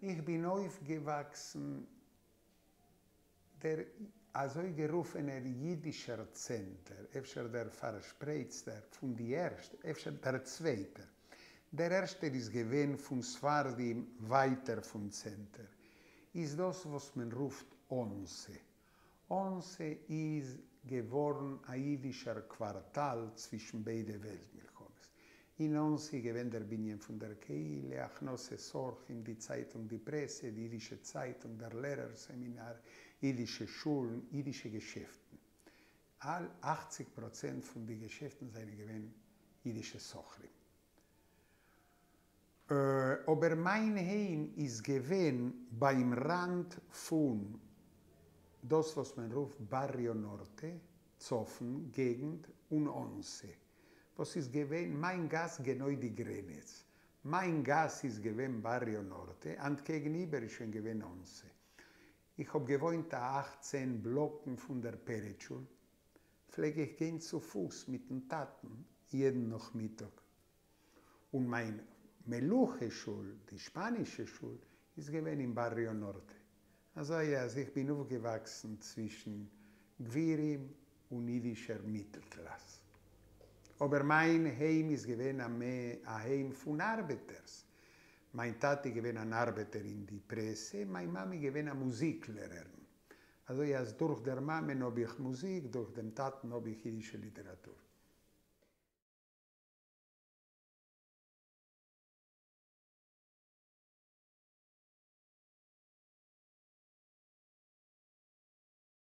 איך בין אויפגעוואקסן דער אזוי גערופענער אידישער צענטער, אפשר דער פארשפרייטסטער פון די ערשטע, אפשר דער צווייטער. דער ערשטער איז געווען פון ספרדים ווייטער פון צענטער, איז דאס וואס מען רופט אנסע. אנסע איז געווארן א אידישער קווארטאל צווישן ביידע וועלט מלחמות. אין אנסע איז געווען דער בנין פון דער קהילה, הכנסת אורחים, די צייטונג די פרעסע, די אידישע צייטונג, דער לערער סעמינאר, אידישע שולן, אידישע געשעפטן. אל 80% פון די געשעפטן זענען געווען אידישע סוחרים. אבער מיין היים איז געווען ביים ראנד פון דאס וואס מען רופט באריו נארטע, צפון געגנט, און אנסע, וואס איז געווען מיין גאס גענוי די גרעניץ. מיין גאס איז געווען באריו נארטע, אנטקעגן איבער איז שוין געווען אנסע. איך האב געוואוינט א אכט-צען בלאקן פון דער פרץ שול, פלעג איך גיין צופוס מיטן טאטן יעדן נאכמיטאג. און מיין מלוכה שול, די שפאנישע שול, איז געווען אין באריו נארטע. אזוי אז איך בין אויפגעוואקסן צווישן גבירים און אידישער מיטל קלאס. אבער מיין היים איז געווען א היים פון ארבעטערס. מיין טאטע איז געווען אן ארבעטער אין די פרעסע, מיין מאמע איז געווען א מוזיק לערערין. אזוי אז דורך דער מאמען האב איך מוזיק, דורך דעם טאטן האב איך אידישע ליטעראטור.